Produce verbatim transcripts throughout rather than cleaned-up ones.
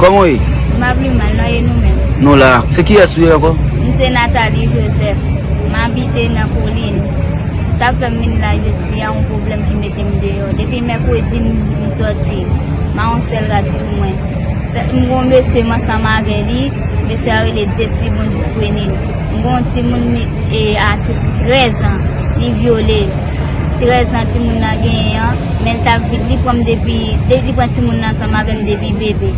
Kòman w ye? M pa pli mal, non, e nou menm? Nou la. Se kiyès ou ye ankò? M se Nathalie Joseph. M abite nan Kolin. Sa k fè m vin la jodi a, yon pwoblèm ki mete m deyò. Depi mèkredi, m, m sòti. M a yon sèl rad sou mwen. M gon mesye m ansanm avè li, mesye a rele Jesse Bonjou Frenil. M gon timoun li, e, a trèz an, li vyole. Trèz an timoun nan genyen an, men l t ap viv, li pran m depi, de, li pran timoun nan ansanm avè m depi bebe.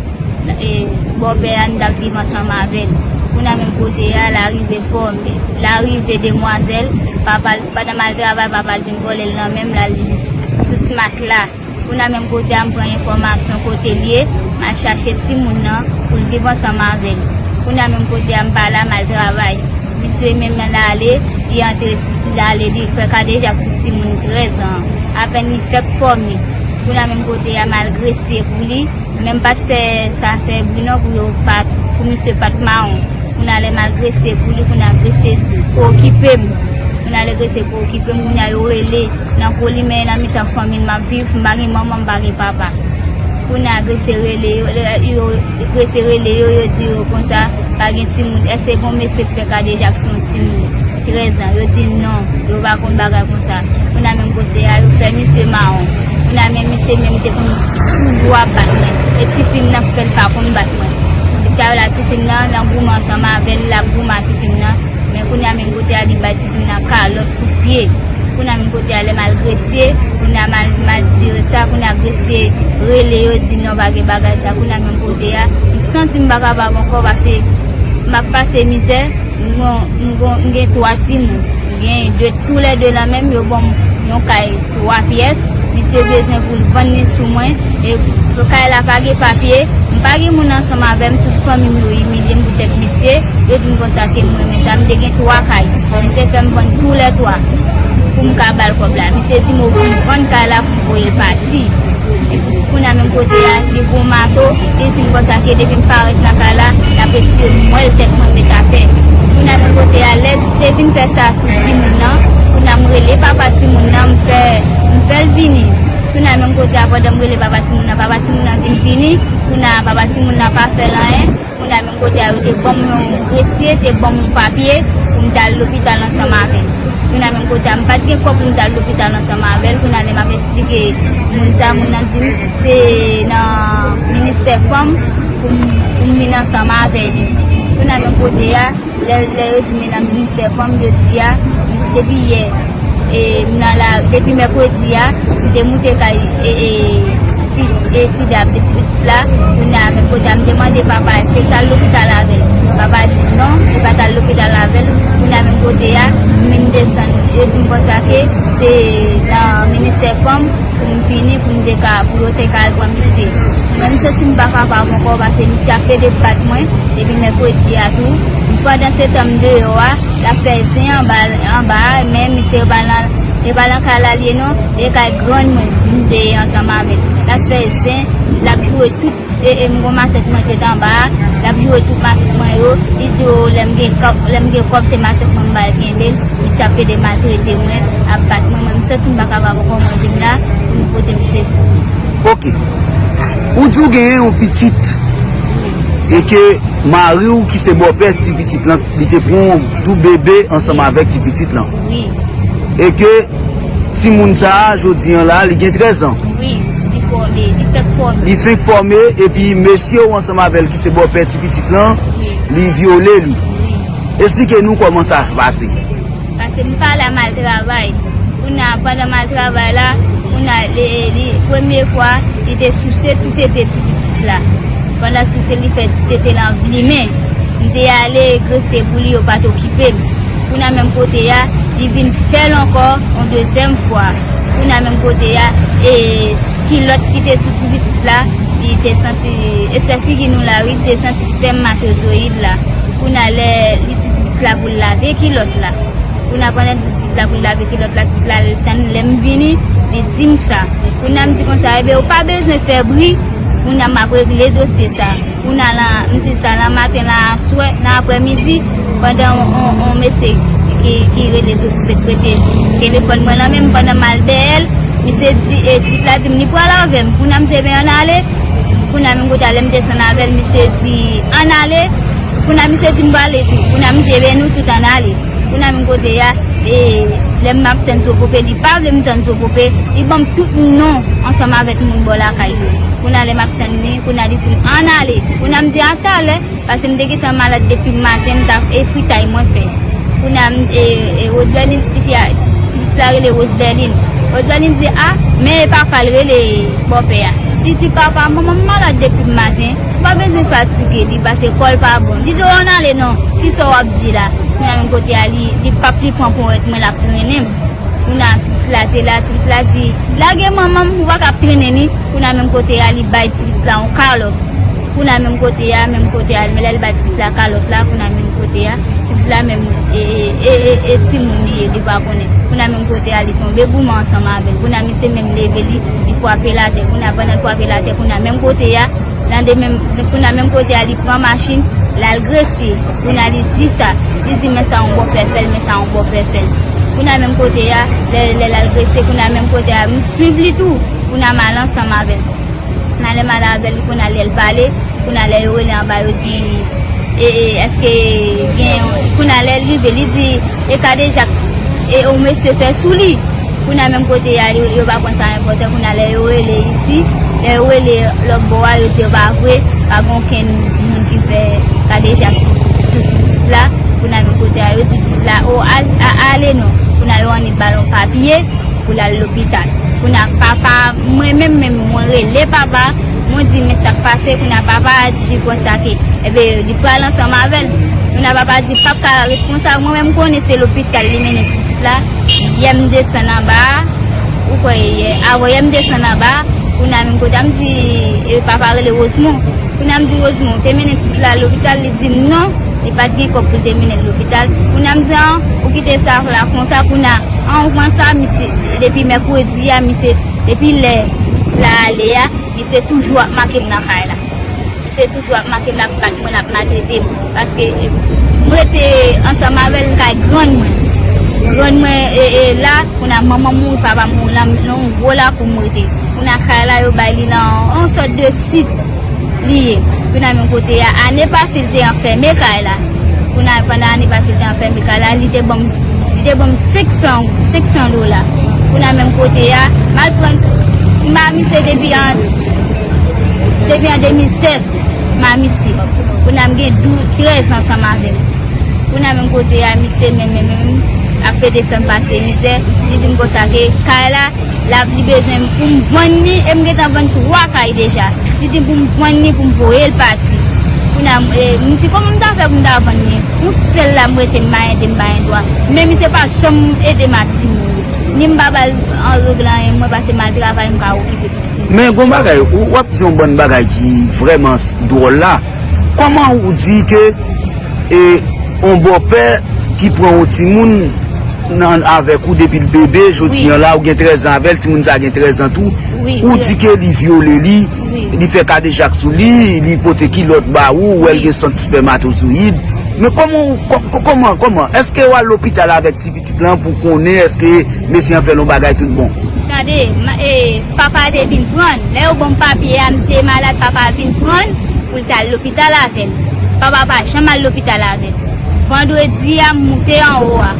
E, bòpè a, n t ap viv ansanm avè l. Kounye a menm kote a, l arive fòme, l arive demwazèl, papa l, pandan m al travay, papa l vin vòlè l nan men m, l al jis sou smat la. Kounye a menm kote a, m pran enfòmasyon kote l ye, m al chache timoun nan pou l viv ansanm avè l. Kounye a menm kote a, m pa la, m al travay. Misye menm nan l ale, li antre, li ale, li fè kadejak sou timoun trèz an. Apèn li fèk fòme. Kounye a menm kote a, m al gresye pou li, men m pa t fè sa fè bri non pou yo pa, pou misye pa t mawon. Kounye a lè m al gresye pou li, kounye a gresye okipe m. Kounye a lè gresye okipe m, kounye a yo rele nan kò li, men nan mitan fanmi m ap viv, m pa gen manman, m pa gen papa. Kounye a gresye rele yo, yo, gresye rele yo, yo di yo konsa, pa gen timoun. Èske gon mesye k fè kadejak sou yon timoun trèz an? Yo di m non, yo pa konn bagay konsa. Kounye a menm kote a, yo fè misye mawon. Kounye a menm misye menm te konn toujou ap bat mwen. E tifi m nan k fè l pa konn bat mwen. Depi sa la, tifi m nan, nan goumen ansanm avè l, l ap goumen a tifi m nan. Men kounye a menm kote a, li bay tifi m nan kalòt, kout pye. Kounye a menm kote a, lè m al gresye, kounye a m al, m al dire sa, kounye a gresye rele yo, di non, pa gen bagay sa. Kounye a menm kote a, m santi m pa kapab ankò, paske m ap pase mizè, m gon, m gon, m gen twa timoun. M gen de, toulède nan men m, yo ban m yon kay twa pyès. Misye bezwen pou l vann li sou mwen. E kay la pa gen papye. M pa gen moun ansanm avè m. Tout fanmi m yo imilye m poutèt misye. Yo di m konsa ke m renmen sa. M te gen twa kay. Misye fè m vann toulètwa pou m ka ba l kòb la. Misye di m, ou vin vann kay la pou m voye l pati. Kounye a menm kote a, li gon mato, li di m konsa ke depi m parèt nan kay la, l ap retire mwèl tèt mwen met atè. Kounye a menm kote a, lè l te vin fè sa sou timoun nan, kounye a m rele papa timoun nan, m fè, m fè l vini. Kounye a menm kote a, pandan m rele papa timoun nan, papa timoun nan vin vini, kounye a papa timoun nan pa fè l anyen. Kounye a menm kote a, yo te ban m yon gresye, te ban m yon papye pou m t al lopital ansanm avè l. Kounye a menm kote a, m pa t gen kòb pou m t al lopital ansanm avè l. Kounye a lè m ap eksplike moun sa, moun nan di m se nan ministè fanm pou m, pou m vin ansanm avè li. Kounye a menm kote a, lè, lè yo di m e nan ministè fanm, jodi a, depi yè, e, m nan la, depi mèkredi a, m te moute kay, e, e, ti, e, ti dam, e, ti pitit la, kounye a, menm kote a, m te mande papa, èske l t al lopital avè l? Papa di non, li pa t al lopital avè l. Kounye a, menm kote a, m vin desann. Yo di m konsa ke se nan ministè fanm, pou m vini, pou m te ka, pou yo te ka al pran misye. Mwen, m santi m pa kapab ankò, paske misye ap plede bat mwen depi mèkredi a tou. Pandan se tan m deyò a, l ap fè zen anba, anba a, men misye e pa nan, e pa nan kay la l ye non, e kay grann mwen, m te ye ansanm avè l. L ap fè zen, l ap joure tout, e, e m gon matant mwen ki t anba a, l ap joure tout matant mwen yo, li di yo lè m gen kòb, lè m gen kòb se matant mwen m pral kenbe l, misye ap plede maltrete mwen, ap bat mwen, mwen m santi m pa kapab ankò, mwen vin la pou nou pote m sekou. Ok. Ou di w genyen yon pitit e ke mari w ki se bòpè ti pitit lan, li te pran w tou bebe ansanm avèk ti pitit lan. Wi. E ke timoun sa a, jodi an la, li gen trèz an. Wi, li fòme, li fèk fòme. Li fenk fòme, epi mesye w ansanm avè l ki se bòpè ti pitit lan, wi, li vyole li. Wi. Esplike nou kòman sa pase. Paske m pa la, m al travay. Kounye a, pandan m al travay la, kounye a, li, li, premye fwa, li te souse ti tete ti pitit la. Pandan souse, li fè ti tete lan vlimen. M te ale gresye pou li, yo pa t okipe m. Kounye a menm kote a, li vin fè l ankò, yon dezyèm fwa. Kounye a menm kote a, e kilòt ki te sou ti pitit la, li te santi, e se figi nou la, wi, li te santi spèmatozoyid la. Kounye a lè li di ti pitit la pou l lave kilòt la. Kounye a pandan li di ti pitit la pou l lave kilòt la, ti pitit la tann lè m vini, li di m sa. Kounye a m di konsa, ebyen, ou pa bezwen fè bri, kounye a m ap regle dosye sa. Kounye a la, m di sa, nan maten, nan aswè, nan aprèmidi, pandan on, on, on mesye ki, ki rele tou, ki prete telefòn mwen lan men m, pandan m al dèyè l, misye di, e, ti pitit la di m, li pral avè m. Kounye a m di, ebyen, ann ale. Kounye a menm kote a, lè m desann avè l, misye di, "Ann ale." Kounye a misye di m prale tou. Kounye a m di, "Ebyen, nou tout ann ale." Kounye a menm kote a, e, lè m ap tann Zopope, li pa vle m tann Zopope, li ban m tout non ansanm avèk moun bò lakay yo. Kounye a lè m ap tann li, kounye a li di m, "Ann ale." Kounye a m di, "A talè." Paske m te gentan malad depi maten, m t ap, e fritay mwen fè. Kounye a, m, e, e Roseberline, tifi a, ti pitit la rele Roseberline. Roseberline di, "A, men e papa l rele bòpè a." Li di, "Papa, manman m malad depi maten, m pa bezwen fatige li, paske kò l pa bon." Li di, "O, ann ale non, kisa w ap di la?" Kounye a menm kote a, li, li p ap li pran ponyèt mwen, l ap trennen m. Kounye a ti pitit la te la, ti pitit la di, "Lage manman m, ou pa ka ap trennen li." Kounye a menm kote a, li bay ti pitit la yon kalòt. Kounye a menm kote a, menm kote a, men lè li bay ti pitit la kalòt la, kounye a menm kote a, ti pitit la menm, e, e, e, e, e timoun li ye, li pa konnen. Kounye a menm kote a, li tonbe goumen ansanm avè l. Kounye a misye menm leve li, li frape l atè. Kounye a pandan l frape l atè, kounye a menm kote a, nan de menm, kounye a menm kote a, li pran machin, l al Gresye. Kounye a li di sa, li di, "Men sa yon bòpè fè l, men sa yon bòpè fè l." Kounye a menm kote a, lè, lè l al Gresye, kounye a menm kote a, m swiv li tou. Kounye a m al ansanm avè l. Kounye a lè m al avè l, kounye a lè l pale, kounye a lè yo rele anba, yo di, "E, e, èske gen," kounye a lè l rive, li di, "E kadejak, e yon mesye fè sou li." Kounye a menm kote a, yo, yo pa pran sa enpòtan. Kounye a lè yo rele isi, lè yo rele lòt bò a, yo di yo pa vre, pa gen okenn moun ki fè kadejak sou, sou ti pitit la. Kounye a menm kote a, yo di ti pitit la, "O, al-, a-, ale non." Kounye a yo annik ba l yon papye pou l al lopital. Kounye a papa, mwen menm, menm, mwen rele papa, mwen di, "Men sa k pase?" Kounye a papa a di konsa ke, ebyen, li pral ansanm avè l. Kounye a papa di, "P ap ka ret konsa." Mwen menm, m konnen se lopital li mennen ti pitit la. Yè m desann anba a, ou kwè yè, avan yè m desann anba a, kounye a menm kote a m di, e, papa rele Rosemond. Kounye a m di, "Rosemond, ou te mennen ti pitit la lopital?" Li di m non, li pa t gen kòb pou l te mennen l lopital. Kounye a m di, "An, ou kite sa la konsa." Kounye a, anvan sa, misye, depi mèkredi a, misye, depi lè ti pitit la ale a, misye toujou ap make m nan kay la. Misye toujou ap make m, l ap bat mwen, l ap maltrete m. Paske m rete ansanm avè l kay grann mwen. Grann mwen, e, e, la, kounye a manman m mouri, papa m mouri, la, nan yon gwo lakou m rete. Kounye a kay la, yo bay li nan yon sòt de sit li ye. Kounye a menm kote a, ane pase, li te anfème kay la. Kounye a, pandan ane pase, li te anfème kay la, li te ban m, li te ban m senk san, senk san dola. Kounye a menm kote a, m al pran, m a misye depi an, depi an de mil sèt, m a misye. Kounye a m gen douz, trèz ansanm avè l. Kounye a menm kote a, misye menm, menm, menm, ap pede fè m pase mizè. Li di m konsa ke kay la, l ap, li bezwen m pou m vann li, e m gentan vann twa kay deja. Li di m pou m vann li, pou m voye l pati. Kounye a, e, m di, "Kòman m ta fè pou m ta vann li? Yon sèl la m rete, m pa ede, m pa gen dwa." Men misye pa janm ede m ak timoun yo. Ni m pa ba l an règ anyen, mwen pase m al travay, m ka okipe pitit mwen. Men gon bagay, ou, w ap di yon bann bagay ki vrèman s-, dwòl la. Kòman ou di ke, e, yon bòpè ki pran yon timoun nan, avèk ou depi l bebe, jodi an la, ou gen trèz an avè l, timoun sa gen trèz an tou, ou di ke li vyole li, li fè kadejak sou li, li pote kilòt ba ou, ou wè l gen sant espèmatozoyid. Men kòman, kò-, kò-, kòman, kòman? Èske w al lopital avèk ti pitit lan pou konnen èske mesye an fè l yon bagay tout bon? Tande, ma-, e, papa te vin pran l. Lè yo ban m papye a, m te malad, papa vin pran l pou l t al lopital avè m. Papa pa janm al lopital avè m. Vandredi a, m moute anwo a.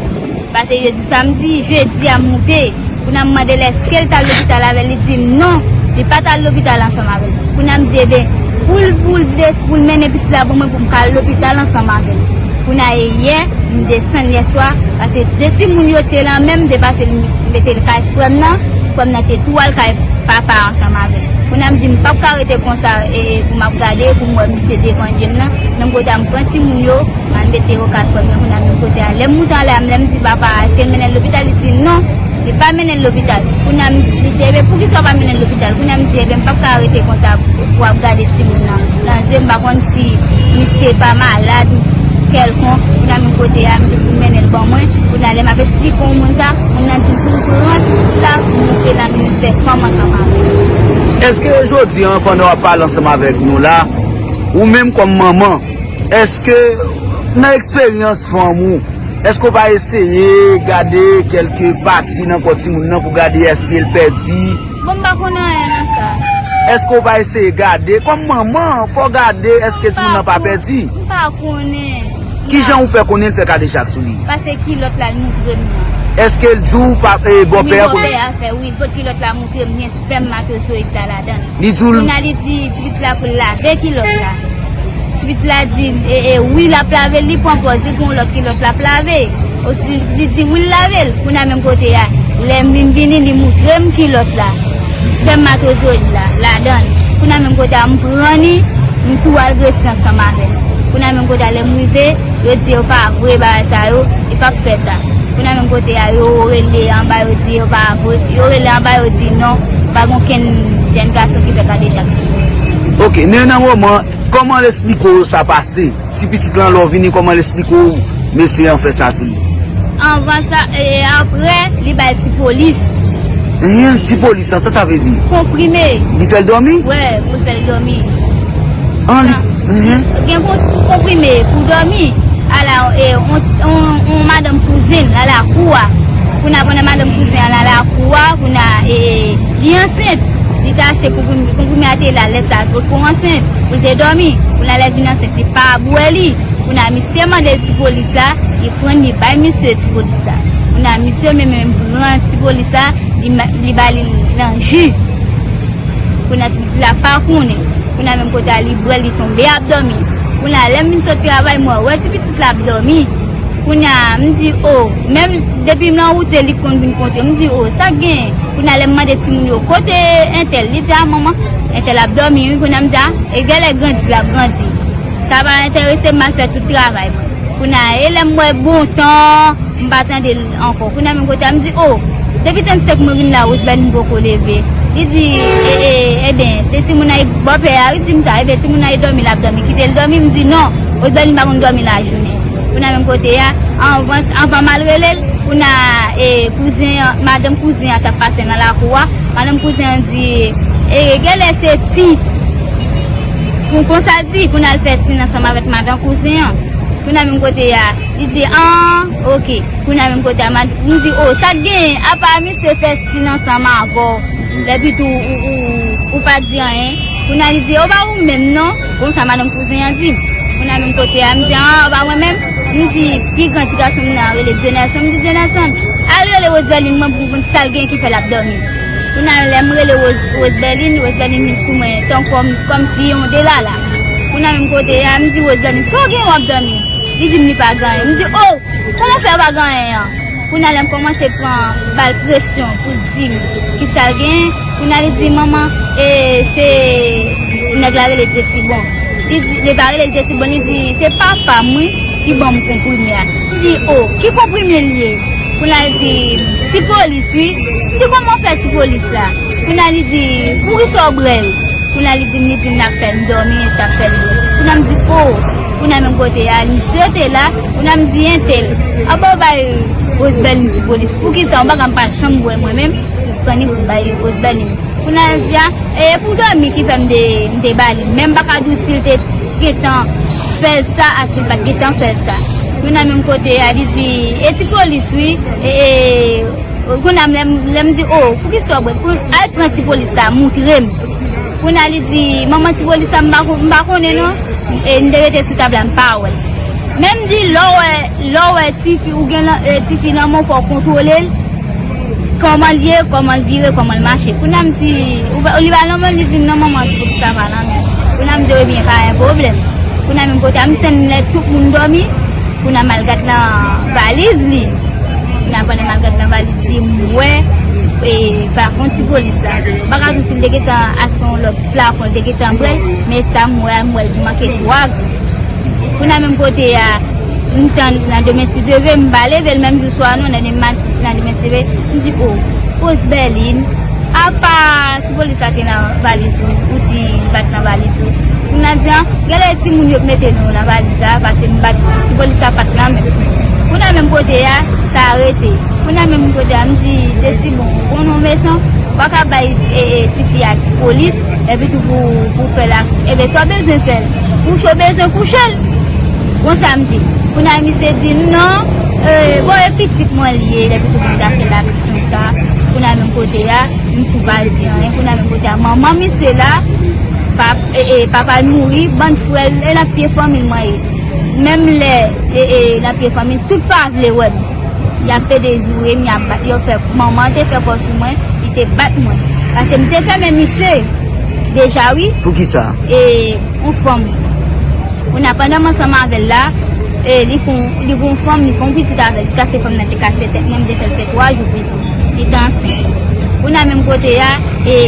Pase jodi, samdi, jedi a, m moute. Kounye a m mande l èske l t al lopital avè l, li di m non, li pa t al lopital ansanm avè l. Kounye a m di, ebyen, pou l, pou l des-, pou l mennen pitit la ban mwen pou m ka al lopital ansanm avè l. Kounye a e yè, m desann yèswa, pase de timoun yo te la menm, m te pase l, m mete l kay frè m nan, frè m nan te tou al kay papa ansanm avè l. Kounye a m di m p ap ka rete konsa, e, e, pou m ap gade, pou m wè misye devan je m nan, menm kote a m pran timoun yo, m al mete yo kay frè m nan, kounye a menm kote a. Lè m moute anlè a, lè m di papa a, èske l mennen l lopital, li di non, li pa mennen l lopital. Kounye a m di, li di, ebyen, poukisa w pa mennen l lopital? Kounye a m di, ebyen, m p ap ka rete konsa pou ap gade timoun nan nan je m, pa konn si misye pa malad kèlkonk. Kounye a menm kote a, m di pou l mennen l ban mwen. Kounye a lè m ap eksplike yon moun sa, moun nan di m pou m pran ti pitit la pou m moute nan ministè fanm ansanm avè l. Èske jodi an, pandan w ap pale ansanm avèk nou la, ou menm kòm manman, èske nan eksperyans fanm ou, èske w pa eseye gade kèlke pati nan kò timoun nan pou gade èske l pèdi? Bon, m pa konn anyen nan sa. Èske w pa eseye gade? Kòm manman, fò w gade èske timoun nan pa pèdi. M pa konnen. Kijan ou fè konnen l fè kadejak sou li? Paske kilòt la l moutre m nan. Èske l di w pa, e, bòpè a konnen? Wi, bòpè a fè, wi, l pot kilòt la moutre m, gen spèmatozoyid la ladan l. Li di w l. Kounye a li di ti pitit la pou l lave kilòt la. Ti pitit la di, e, e, wi, l ap lave l, li pran pòz, li pran yon lòt kilòt, l ap lave. Osi, li di wi, l lave l. Kounye a menm kote a, lè m vin vini, li moutre m kilòt la. Spèmatozoyid la, ladan l. Kounye a menm kote a, m pran li, m tou al rete ansanm avè l. Kounye a menm kote a, lè m rive, yo di yo pa vre bagay sa yo, li p ap fè sa. Kounye a menm kote a, yo rele anba, yo di yo pa vre, yo rele anba, yo di non, pa gen okenn jèn gason ki fè kadejak sou li. Ok, men nan moman, kòman l esplike w sa pase? Ti pitit lan, lè w vini, kòman l esplike w mesye an fè sa sou li? Anvan sa, e apre, li bay ti polis. Enhen, ti polis lan, sa sa vle di? Konprime. Li fè l dòmi? Wè, pou l fè l dòmi. An, li, enhen. Gen kon-, konprime pou dòmi. Ala, e, on, on, on madanm kouzen l, ala kou a. Kounye a, pandan madanm kouzen an, ala kou a, kounye a, e, e, li ansent. Li te achte konprime, konprime a te la, lè sa, pou l ansent, pou l te dòmi. Kounye a, lè l vin ansent, li pa bwè li. Kounye a, misye mande ti polis la, li pran l, li bay misye ti polis la. Kounye a, misye menm, menm pran ti polis la, li, ma- li ba li nan ji. Kounye a, ti pitit la pa konnen. Kounye a, menm kote a, li bwè, li tonbe ap dòmi. Kounye a, lè m vin sot travay, m wè, wè ti pitit la ap dòmi. Kounye a, m di, o, menm depi m nan wout, se li k konn vin kontre. M di, o, sa k genyen? Kounye a, lè m mande timoun yo, kote entèl? Li di, a, manman, entèl ap dòmi, wi. Kounye a, m di, a, e genlè grandi, l ap grandi. Sa pa enterese m, m al fè tout travay mwen. Kounye a, e lè m wè bon tan, m pa tande l ankò. Kounye a menm kote a, m di, o, depi trannsenk mwen vin la, Rosebèlin poko leve. Li di, e, e, ebyen, te timoun nan, bòpè a, wi, di m sa, ebyen, timoun nan e dòmi, l ap dòmi. Kite l dòmi, m di, non, Rosebèlin pa konn dòmi lajounen. Kounye a menm kote a, anvan, anvan m al rele l, kounye a, e, kouzen an, madanm kouzen an t ap pase nan lakou a, madanm kouzen an di, e, genlè se ti. Pou konsa di, pou n al fè sin ansanm avèk madanm kouzen an. Kounye a menm kote a, li di, an, oke. Kounye a menm kote a, m di, o, sa k genyen? Apa misye fè sin ansanm avè w? Lè pito ou, ou, ou, ou pa di anyen. Kounye a li di, o, pa ou menm non. Konsa madanm kouzen an di m. Kounye a menm kote a, m di, an, o, pa mwen menm. M di, pi gran ti gason m nan rele Dieunelson. M di, Dieunelson, al rele Rosebèlin mwen pou m konn sa l gen ki fè l ap dòmi. Kounye a, lè m rele Rose, Rosebèlin, Rosebèlin vin sou mwen, tan kòm, kòmsi yon delala. Kounye a menm kote a, m di, Rosebèlin, sa w gen w ap dòmi? Li di m li pa gen anyen. M di, o, kòman fè w pa gen anyen an? Kounye a, lè m kòmanse pran ba l presyon pou l di m kisa l genyen, kounye a, li di, manman, e, se nèg la rele Jesibon. Li di, li pa rele Jesibon, li di, se papa m, wi, ki ban m konprime a. M di, o, ki konprime l ye? Kounye a, li di, ti polis, wi. M di, kòman w fè ti polis la? Kounye a, li di, poukisa w bwè l? Kounye a, li di m, li di m, n ap fè m dòmi, sa fè l. Kounye a, m di, o. Kounye a, menm kote a, misye te la. Kounye a, m di, entèl, anba w bay Rosebèlin ti polis. Poukisa? Yon bagay m pa janm wè mwen menm. Pran li pou bay Rosebèlin. Kounye a, l di a, e, pou dòmi ki fè m te, m te ba li. Men m pa ka di w si l te gentan fè l sa, a si l pa t gentan fè l sa. Kounye a, menm kote a, li di, e ti polis, wi. E, e, Kounye a, lè m, lè m di, o, poukisa w bwè? Pou, al pran ti polis la, moutre m. Kounye a, li di, manman ti polis la, m pa kon-, m pa konnen non. E, m te rete sou tab la, m pa wè l. Men m di, lè w wè, lè w wè tifi, ou gen lan-, e, tifi nan men w, fò w kontwole l. Kòman l ye, kòman l vire, kòman l mache. Kounye a, m di, ou pa, li pa nan men l, li di m, non, manman, ti polis la pa nan men l. Kounye a, m di, ebyen, pa gen pwoblèm. Kounye a, menm kote a, m tann lè tout moun dòmi. Kounye a m al gad nan valiz li. Kounye a pandan m al gad nan valiz li, m wè, e, flakon ti polis la. M pa ka di w si l te gentan achte yon lòt flakon, l te gentan bwè l, men sa m wè a, m wè l manke dwòg. Kounye a menm kote a, m tann nan demen si Dye vle, m pa leve l menm jou swa non, nan demen, nan demen si Dye vle, m di, o, Rosebèlin, apa ti polis la te nan valiz ou, ou di li pa t nan valiz ou. Kounye a di, a, genlè timoun yo mete nou nan valiz la, paske m pa t, ti polis la pa t nan men m. Kounye a menm kote a, sa rete. Kounye a menm kote a, m di, Jesibon, ou konn yon meson, ou pa ka bay, e, e, tifi a ti polis, epi tou pou, pou fè l ak, ebyen, sa w bezwen fè l. Kouche w bezwen kouche l. Konsa m di. Kounye a misye di, non, e, bon, e pitit mwen li ye, epi tou pou m ta fè l ak Konsa, Kounye a menm kote a, m tou pa di anyen. Kounye a menm kote a, manman misye la, pa, e, e, papa l mouri, bann frè l, e nan pye fanmi l mwen ye. Menm lè, e, e, nan pye fanmi l, tout pa vle wè m. Y ap pede joure m, y ap bat, yo fè, manman te fè kò sou mwen, li te bat mwen. Paske m te fèmen misye deja, wi. Poukisa? E, yon fanm. Kounye a, pandan m ansanm avè l la, e, li fè yon, li gen yon fanm, li fè yon pitit avè l, jiskaske fanm nan te kase tèt mwen, m te fè l fè twa jou prizon. Li te ansent. Kounye a menm kote a, e,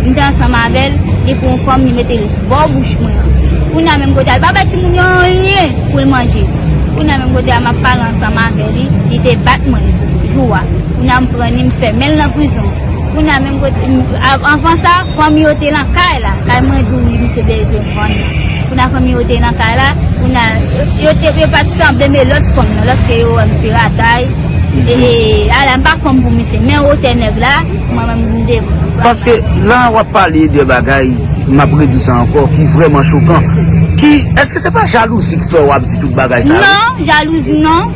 m te ansanm avè l, li pran yon fanm, li mete l bò bouch mwen an. Kounye a menm kote a, li pa bay timoun yo anyen pou l manje. Kounye a menm kote a, m ap pale ansanm avè li, li te bat mwen jou a. Kounye a m pran li, m fèmen l nan prizon. Kounye a menm kote, m, a, anvan sa, fanmi yo te nan kay la. Kay mwen di w wi, misye dezyèm fanmi. Kounye a fanmi yo te nan kay la, kounye a, yo, yo te, yo pa t sanble, men lòt fanm nan, lòske yo wè m se ratay. E, e, ala, m pa fanm pou misye, men wotè nèg la, mwen menm m devan. Paske la w ap pale de bagay, m ap redi sa ankò, ki vrèman chokan. Ki, èske se pa jalouzi k fè w ap di tout bagay sa yo? Non, jalouzi non.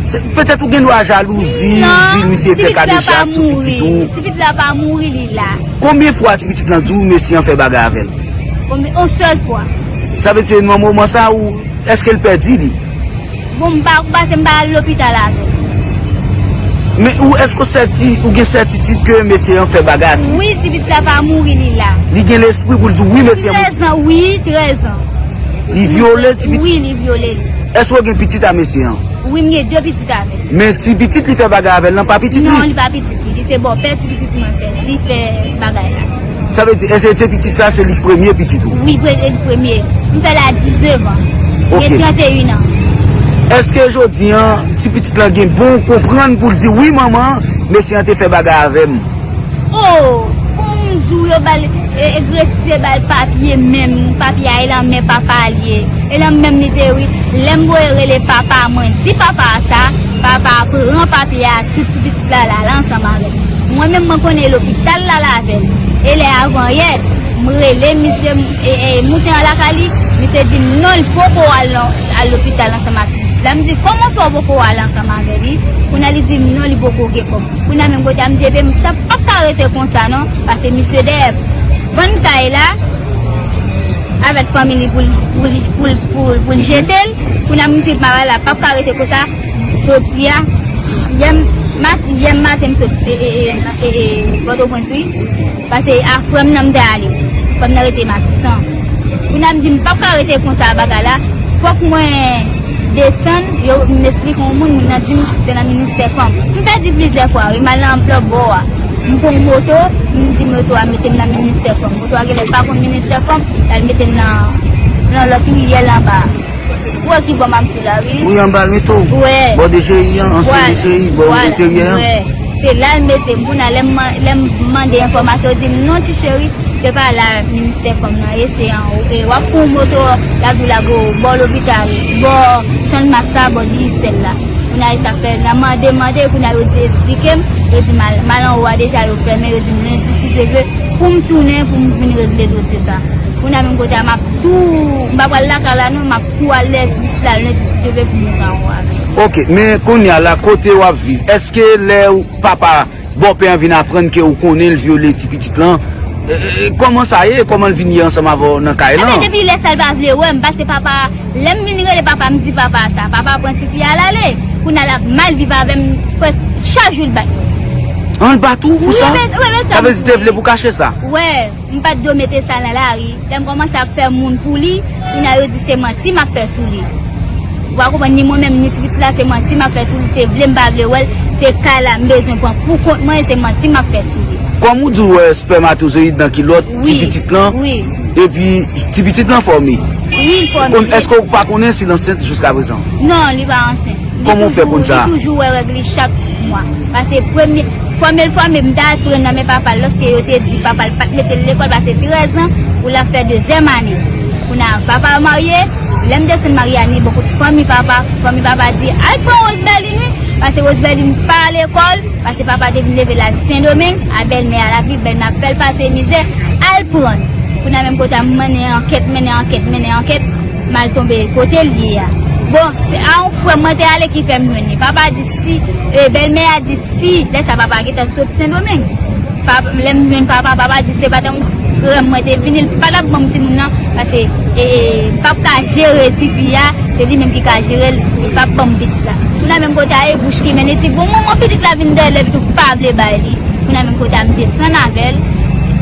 Se, petèt ou gen dwa jalouzi, di misye fè kadejak sou pitit ou. Ti pitit la pa mouri, li la. Konbyen fwa ti pitit lan di w mesye an fè bagay avè l? Konbyen, yon sèl fwa. Sa vle di se nan moman sa ou, èske l pèdi li? Bon, m pa, pase m pa al lopital avè l. Men ou, èske w sèti, ou gen sètitid ke mesye an fè bagay a ti pitit? Wi, ti pitit la pa mouri, li la. Li gen lespri pou l di w, wi, mesye an mouri? Trèz an, wi, trèz an. Li vyole ti pitit? Wi, li vyole l. Èske w gen pitit a mesye an? Wi, m gen de pitit avè l. Men ti pitit li fè bagay avè l lan pa pitit li? Non, li pa pitit li. Li se bòpè ti pitit mwen fè. Li fè bagay la. Sa vle di, èske ti pitit sa se li k premye pitit ou? Wi, pre-, li premye. M fè l a diznèf an. Ok. Gen trannteyen an. Èske jodi an, ti pitit lan gen bon konprann pou l di, wi, manman, mesye an te fè bagay avè m? Oh, pou m di w yo ba l, e, e, gresye ba l papye menm, papye a e nan men papa l ye. E nan men m li te wi, lè m voye rele papa mwen, di papa a sa, papa a pran papye a, tout ti pitit la, la, la ansanm avè l. Mwen menm mwen konnen lopital la, la avè l. E lè avan yè, m rele misye, m, e, e, moute an lakay li, misye di m non, li poko al nan, al lopital ansanm ak ti pitit la. M di, kòman fè w poko al ansanm avè li? Kounye a li di m non, li poko gen kòb. Kounye a menm kote a m di, ebyen, m sa p ap ka rete konsa non, paske misye dèyè vann kay la avèk fanmi li pou l, pou l, pou l, pou l, pou l jete l. Kounye a m di, bagay la p ap ka rete konsa. Jodi a, yè m, mat-, yè m maten m sot, e, e, e, e, e, Pòtoprens, wi. Paske a frè m nan m te ale. Frè m nan rete Matisan. Kounye a m di m p ap ka rete konsa bagay la. Fòk mwen desann, yo, m esplike yon moun, moun nan di m se nan ministè fanm. M pèdi plizyè fwa, wi, m al nan lòt bò a. M pran yon moto, m di moto a mete m nan ministè fanm. Moto a genlè pa konn ministè fanm, l al mete m nan, nan lòt riyèl anba a. Ou wè ki bò m ap di w la, wi. Wi, anba l mete w. Wè. Bò D G I an, ansyen D G I, bò enteryè an. Wè. Se la l mete m. Kounye a, lè m man-, lè m mande enfòmasyon, yo di m non, ti cheri, se pa la ministè fanm nan ye, se anwo. E w ap pran yon moto, l ap di w lage w bò lopital, bò Channmas la, bò Digicel la. Kounye a, e sa k fè, nan mande, mande, kounye a, yo di esplike m, yo di m al, m al anwo a deja, yo fèmen, yo di m lendi, si Dye vle, pou m tounen, pou m vin regle dosye sa. Kounye a, menm kote a, m ap tou, m pa pral lakay la non, m ap tou al lè dis la, lendi, si Dye vle, pou m anwo avè l. Ok, men kounye a la, kote w ap viv, èske lè w, papa, bòpè an vin aprann ke ou konnen l vyole ti pitit lan, e, e, kòman sa ye? Kòman l vin ye ansanm avè w nan kay lan? Ebyen, depi lè sa, l pa vle wè m, paske papa, lè m vin rele papa, m di papa sa, papa pran tifi a, l ale. Kounye a, l ap mal viv avè m, prèske chak jou l bat mwen. An, l bat ou pou sa? Wi, men, wi, men sa. Sa vle di te vle pou kache sa? Wè. M pa t dwe mete sa nan lari. Lè m kòmanse ap fè moun pou li, kounye a yo di se manti m ap fè sou li. Ou pa konprann, ni mwen menm, ni ti pitit la, se manti m ap fè sou li. Se vle m pa vle wè l, se kay la m bezwen pran pou kont mwen, e se manti m ap fè sou li. Kòm ou di w wè espèmatozoyid nan kilòt ti pitit lan, epi ti pitit lan fòme. Wi, l fòme. Kon-, èske ou pa konnen si l ansent jiskaprezan? Non, li pa ansent. Kòman w fè konn sa? Li toujou, li toujou wè règ li chak mwa. Paske premye, fòme l fòme, m t al pran nan men papa l, lòske yo te di papa l pa t mete l lekòl, paske trèz an, pou l ap fè dezyèm ane. Kounye a, papa yo marye, lè m desann marye a, ni bò kote fanmi papa, fanmi papa di, al pran Rosebelline, wi, paske Rosebelline pa lekòl, paske papa te vin leve l al Sendomeng, a bèlmè a l ap viv, bèlmè ap fè l pase mizè, al pran l. Kounye a menm kote a, m mennen ankèt, mennen ankèt, mennen ankèt, m al tonbe kote l ye a. Bon, se a yon frè mwen te ale ki fè m jwenn li. Papa di si, e, bèlmè a di si, lè sa papa gentan sot Sendomeng. Pap- Lè m jwenn papa, papa di se pa t yon frè mwen te vini, li pa t ap ban m timoun nan, paske e, e, m p ap ka jere tifi a, se li menm ki ka jere l, li p ap ban m pitit la. Kounye a menm kote a, e bouch ki men, li di, bon, manman, pitit la vin dèyè l, epi tou pa vle bay li. Kounye a menm kote a, m desann avè l,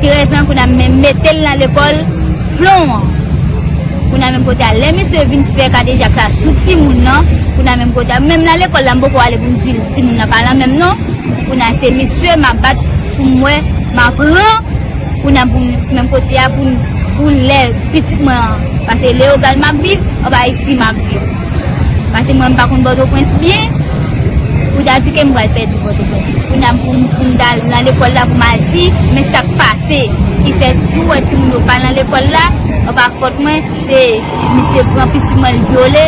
trèz an, kounye a m mete l nan lekòl Flon an. Kounye a menm kote a, lè misye vin fè kadejak la sou timoun nan, kounye a menm kote a, menm nan lekòl la, m poko ale pou m di timoun nan pa nan menm non. Kounye a se misye m ap bat pou m wè, m ap pran, kounye a pou m, menm kote a pou m, pou lè pitit mwen an, paske Leyogàn m ap viv, anba isi m ap viv. Paske mwen m pa konn Pòtoprens byen, pou ta di ke m pral pèdi Pòtoprens. Kounye a pou m, pou m ta nan lekòl la pou m al di, men sa k pase, ki fè si w wè timoun yo pa nan lekòl la, anba fòt mwen, se misye pran pitit mwen, l vyole,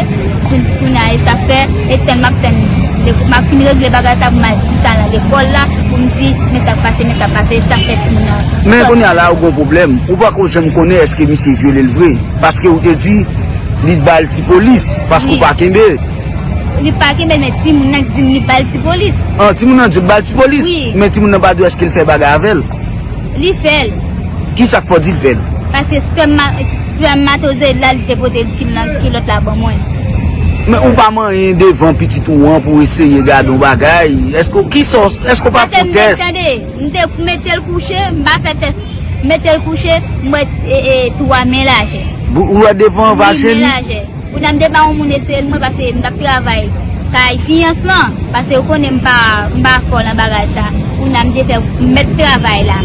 kounye a e sa k fè, e tann m ap tann, m ap fin regle bagay sa pou m al di sa nan lekòl la, pou m di, men sa k pase, men sa k pase, e sa k fè timoun nan sòti. Men kounye a la, ou gon pwoblèm. Ou pako janm konnen èske misye vyole l vre. Paske ou te di, li t ba l ti polis, paske ou pa kenbe. Li pa kenbe, men timoun nan k di m li ba l ti polis. An, timoun nan di l ba l ti polis? Wi. Men timoun nan pa di w èske l fè bagay avè l? Li fè l. Kisa k fè w di l fè l? Paske spèma-, spèmatozoyid la, li te pote kilòt la ban mwen. Men ou pa manyen devan pitit ou an pou eseye gade yon bagay? Èske w, kisa w, èske w pa fè yon tès? Paske m te tande, m te mete l kouche, m pa fè tès. M mete l kouche, m wè e, e, twa men lajè. Ou wè devan vajen li? Wi, men lajè. Kounye a m te ba yon moun eseye l mwen paske m t ap travay kay fiyans lan, paske ou konnen m pa, m pa fò nan bagay sa. Kounye a m te fè mèt travay la.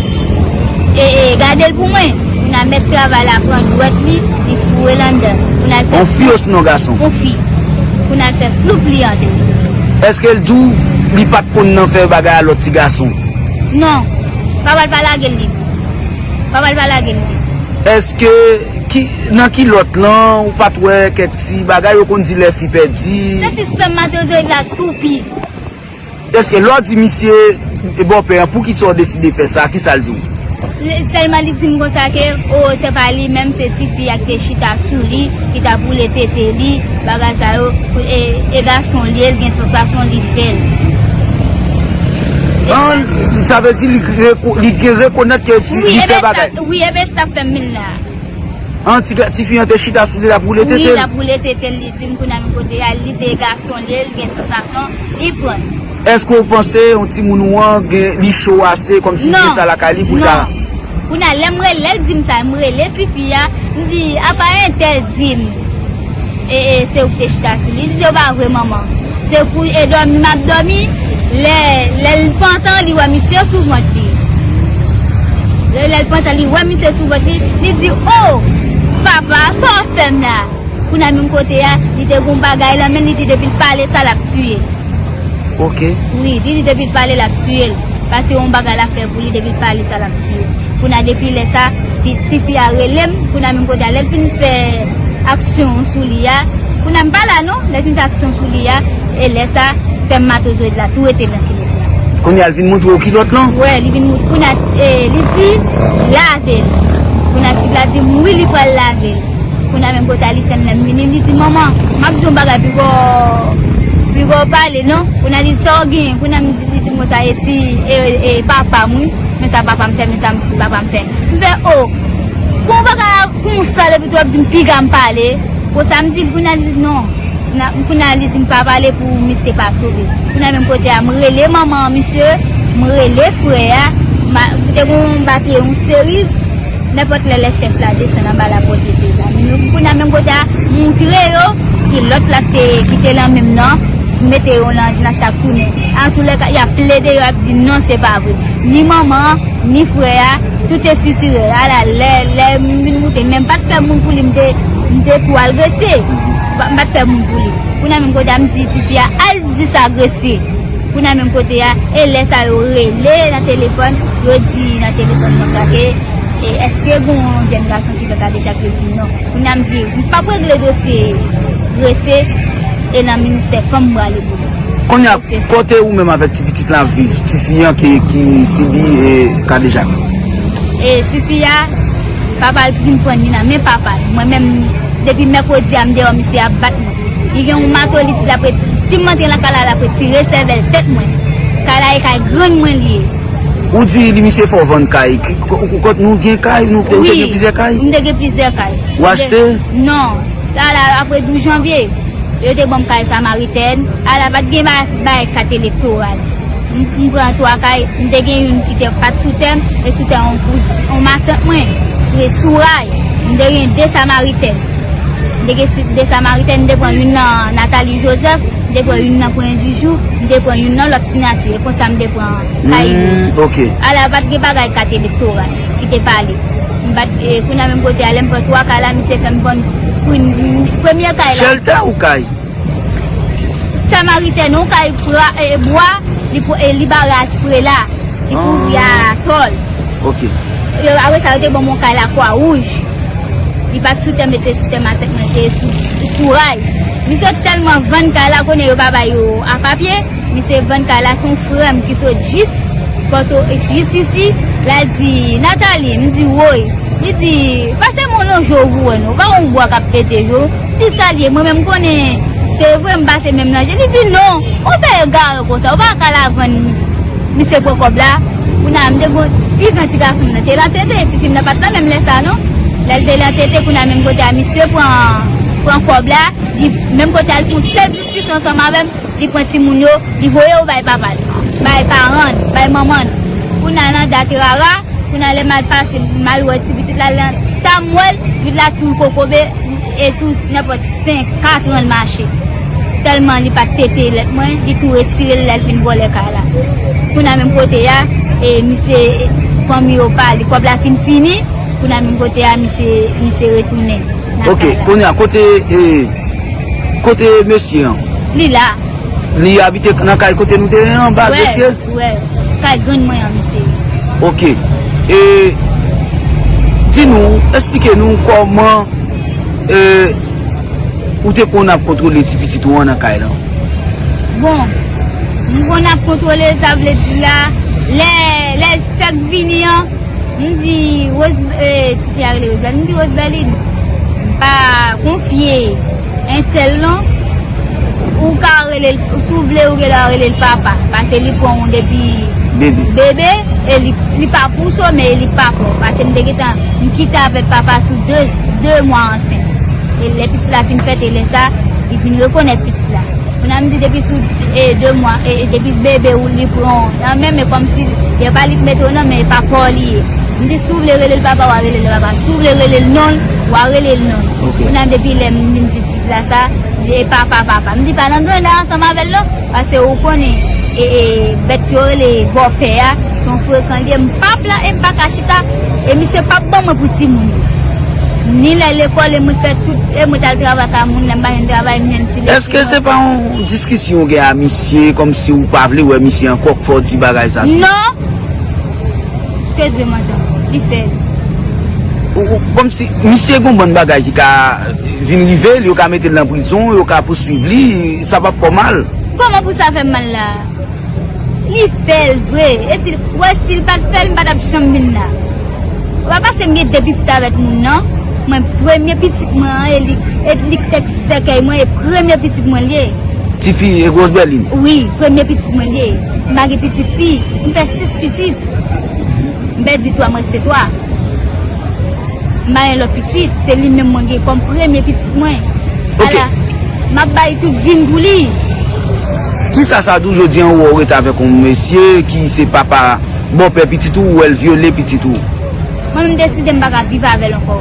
E, e, gade l pou mwen. Kounye a mèt travay la pran dwèt li, li foure l anndan. Kounye a l fè... Yon fi osnon gason? Yon fi. Kounye a l fè floup li anndan. Èske l di w li pa t konn nan fè bagay a lòt ti gason? Non. Papa l pa lage l li. Papa l pa lage l li. Èske ki, nan kilòt lan, ou pa t wè kèk ti bagay yo konn di lè fi pèdi? Se ti spèmatozoyid la tou pi. Èske lè w di misye, e, bòpè an, poukisa w deside fè sa? Kisa l di w? Li, sèlman li di m konsa ke, o, se pa li menm, se tifi a ki te chita sou li, ki t ap woule tete li, bagay sa yo, e, e gason li ye, l gen sansasyon, li fè l. An, sa vle di li reko-, li gen rekonèt ke ti, wi, li fè bagay. Wi, e ben sa k fè m vin la. An, ti ga-, tifi an te chita sou li, l ap woule tete l? Wi, l ap woule tete l, li di m kounye a menm kote a, li di e gason li ye, l gen sansasyon, li pran l. Èske w panse yon timoun ou an gen, li cho ase, kòmsi gen sa lakay li pou l ta... Non. Kounye a, lè m rele, lè l di m sa, m rele tifi a, m di, apa entèl di m, e, e, se ou ki te chita sou li. Li di, se pa vre, manman. Se pou e dòmi m ap dòmi, lè, lè l pantan, li wè misye sou vant li. Lè, lè l pantan, li wè misye sou vant li, li di, o, papa, sa w ap fè m la? Kounye a menm kote a, li te gon bagay lan men l, li di depi l pale sa, l ap tiye l. Ok. Wi, li di depi l pale, l ap tiye l. Paske yon bagay l ap fè pou li, depi l pale sa, l ap tiye l. Kounye a depi lè sa, ti, tifi a rele m, kounye a menm kote a, lè l fin fè aksyon sou li a, kounye a m pa la non, lè l fin fè aksyon sou li a, e lè sa, spèmatozoyid la tou rete nan kilòt la. Kounye a l vin montre w kilòt lan? Wè, li vin mont-, kounye a, e, li di, lave l. Kounye a tifi la di m wi, li pral lave l. Kounye a menm kote a li tann lè m vini, li di, manman, m ap di yon bagay piko, piko pale non. Kounye a li di, sa w genyen? Kounye a m di, li di m konsa, e ti, e, e papa m wi, men sa papa m fè, men sa papa m fè. M fè, o, pou yon bagay konsa, depi tou w ap di m piga m pale, konsa m di l, kounye a li di, non. Kounye a li di m pa pale pou misye pa sove. Kounye a menm kote a, m rele manman an misye, m rele frè a, m a, te gon papye yon seriz, nenpòt lè lè chèf la desann anba la pòt de se zanmi nou. Kounye a menm kote a, montre yo, ki lòt la te, ki te lan menm nan, mete yo lan, nan chak tounen. Antoulèka, y ap plede, y ap di non, se pa vre. Ni manman an, ni frè a, tout te sitire. Ala, lè, lè m vin moute, men m pa t fè moun pou li, m te, m te tou agrese. M pa, m pa t fè moun pou li. Kounye a menm kote a, m di tifi a, al di sa agrese. Kounye a menm kote a, e lè sa yo rele nan telefòn, yo di nan telefòn konsa ke, e èske gon jèn gason ki fè kadejak, yo di non. Kounye a m di, m p ap regle dosye agrese, e nan ministè fanm m prale pou li. Kounye a, kote ou menm avèk ti pitit la ap viv, tifi an ki, ki sibi, e, kadejak? E tifi a, papa l vin pran li nan men papa l. Mwen menm, depi mèkredi a, m deyò, misye ap bat mwen. Li gen yon mato, li di l ap retire. Si m antre nan kay la, l ap retire sèvèl tèt mwen. Kay la e kay grann mwen li ye. Ou di li misye fè w vann kay. Ki- ko- Kot nou gen kay, nou te, ou te gen plizyè kay? M te gen plizyè kay. Ou achte? Non. Sa la, apre douz janvye, yo te ban m kay Samaritèn. Ala, pa t gen ba- bay kat elektoral. M m pran twa kay, m te gen youn ki te pa t sou tè m, e sou tè yon kouz- yon matant mwen, ki sou ray. M te gen de Samaritèn. M te gen si- de Samaritèn, m te pran youn nan Nathalie Joseph, m te pran youn nan Pwen Joujou, m te pran youn nan lòt Sinati. E konsa m te pran kay yo. Hmm, ok. Ala, pa t gen bagay kat elektoral ki te pale. M pa t, e, kounye a menm kote a, lè m pran twa kay la, misye fè m vann premye kay la. Chèltè ou kay? Samaritèn, yon kay pra- e, bwa, li po- e, li bare ak prela, li kouvri a tòl. Ok. Yo, apre sa, yo te ban m yon kay Lakwa Wouj. Li pa t sou tè m, li te sou tè matant mwen, li te sou, sou ray. Misye tèlman vann kay la, konnen yo pa ba yo a papye. Misye vann kay la, se yon frè m ki sot jis Pòto, jis isi, l al di, "Nathalie," m di, "Woy." Li di, "Pase m yon lon je w pou w wè non, pa yon bwa k ap pete je w." Li salye mwen, men m konnen se vre m pase men m nan je. Li di, "Non, ou pa egare konsa, ou pa ka al vann misye pran kòb la." Kounye a, m te gon pi gran ti gason m nan te lan tete, tifi m nan pa t la menm lè sa non. Lè l te lan tete, kounye a menm kote a, misye pran, pran kòb la, li menm kote a, l fè yon sèl diskisyon ansanm avè m, li pran timoun yo, li voye yo bay papa l, bay paran l, bay manman l. Kounye a nan dat rara, kounye a lè m al pase, m al wè ti pitit la, lè ta m wè l, ti pitit la tou kokobe, e sou nenpòt senk, kat an l mache. Tèlman li pa t tete lèt mwen, li tou retire l lè l fin vòlè kay la. Kounye a menm kote a, e misye, fanmi yo pale, kòb la fin fini, kounye a menm kote a, misye, misye retounen nan kay la. Ok, kounye a, kote, e, kote mesye an? Li la. Li abite nan kay kote nou te ye anba, mesye? Wè, kay grann mwen an, misye. Ok. E, di nou, eksplike nou kòman, e, ou te konn ap kontwole ti pitit ou an nan kay lan? Bon, m konn ap kontwole, sa vle di la, lè, lè l fèk vini an, m di, Rose, e, ti fi a rele Rosebelle, m di, "Rosebelle, m pa konfye entèl non. Ou ka rele l, si w vle, ou gen dwa rele l papa." Paske li pran w depi bebe, e li, li pa pou w some, e li pa pran w. Paske m te gentan, m kite avèk papa sou de, de mwa ansent. E lè pitit la fin fèt, e lè sa, li vin rekonèt pitit la. Kounye a m di depi sou, e, de mwa, e, e, depi bebe ou li pran w nan men, men kòmsi e pa li k mete w nan men, e pa pa w li ye. M di si w vle rele l papa, w a rele l papa. Si w vle rele l non l, w a rele l non l. Ok. Kounye a depi lè m vin di pitit la sa, e papa, papa. M di pa nan granda ansanm avè l non, paske ou konnen, e, e, bèt yo rele bòpè a, se yon frekan li ye, m p ap la, e m pa ka chita, e misye p ap ban mwen pou timoun yo. Ni lè lekòl, e mwen fè tout, e mwen t al travay kay moun, lè m pa jwenn travay, m jwenn ti lekòl. Èske se pa yon diskisyon w gen a misye, kòmsi ou pa vle wè misye ankò k fè w di bagay sa sou li? Non! Ke Dye m antann, li fè l. Ou, ou, kòmsi misye gon bann bagay ki ka vin rive l, yo ka mete l nan prizon, yo ka pouswiv li, sa p ap fè w mal? Kòman pou sa fè m mal la? Li fè l vre. E si, wè, si l pa t fè l, m pa t ap janm vin la. Ou pa panse m gen de pitit avèk moun nan? Mwen, premye pitit mwen an, e li, e li k te sèkèy mwen, e premye pitit mwen l ye. Tifi, e Rosebelle? Wi, premye pitit mwen l ye. M pa gen pitit fi. M fè sis pitit. M pèdi twa, m reste twa. M pa gen lòt pitit, se li menm mwen gen kòm premye pitit mwen. Ok. Ala, m ap bay tout vi m pou li. Kisa sa di w jodi an, ou wè w rete avèk yon mesye ki se papa, bòpè pitit ou, ou wè l vyole pitit ou? Mwen menm deside m pa ka viv avè l ankò.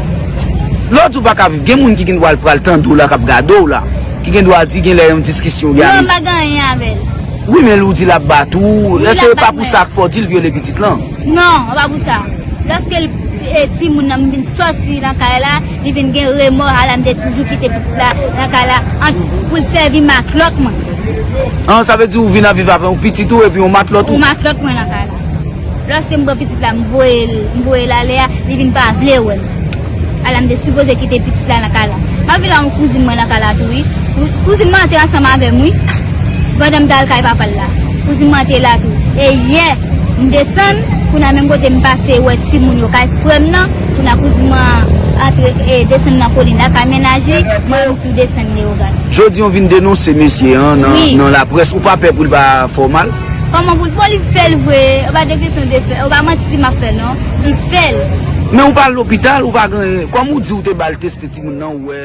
Lè w di w pa ka viv, gen moun ki gen dwa al pral tande w la, k ap gade w la, ki gen dwa di gen lè yon diskisyon gen a mesye. Non, m pa gen anyen avè l. Wi, men ou di l ap bat ou. Wi, l ap bat mwen. Èske se pa pou sa k fè w di l vyole pitit lan? Non, pa pou sa. Lòske l, e, timoun nan, m vin sòti nan kay la, li vin gen remò, ala m te toujou kite pitit la nan kay la, ant, pou l sèvi matlòt mwen. An, sa vle di ou vin ap viv avè yon pitit ou epi yon matlòt ou? Yon matlòt mwen nan kay la. Lòske m pran pitit la, m voye l, m voye l ale a, li vin pa vle wè m. Ala m te sipoze kite pitit la nan kay la. M ap viv la yon kouzin mwen nan kay la tou, wi. Kou-, kouzin mwen an te ansanm avè m, wi. Pandan m t al kay papa l la. Kouzin mwen an te la tou. E yè, m desann, kounye a menm kote m pase wè timoun yo kay frè m nan, kounye a kouzin mwen an Antre, e, desann nan kolin la, ka menaje, mwen menm tou desann Leyogàn. Jodi w vin denonse mesye an nan, Wi. Nan laprès, ou pa pè pou l pa fè w mal? Kòman pou l, bon, li fè l vre, ou pa de kesyon de fè, ou pa manti si m ap fè l non, li fè l. Men ou pa al lopital, ou pa gen, kòm ou di ou te ba l teste timoun nan, ou wè.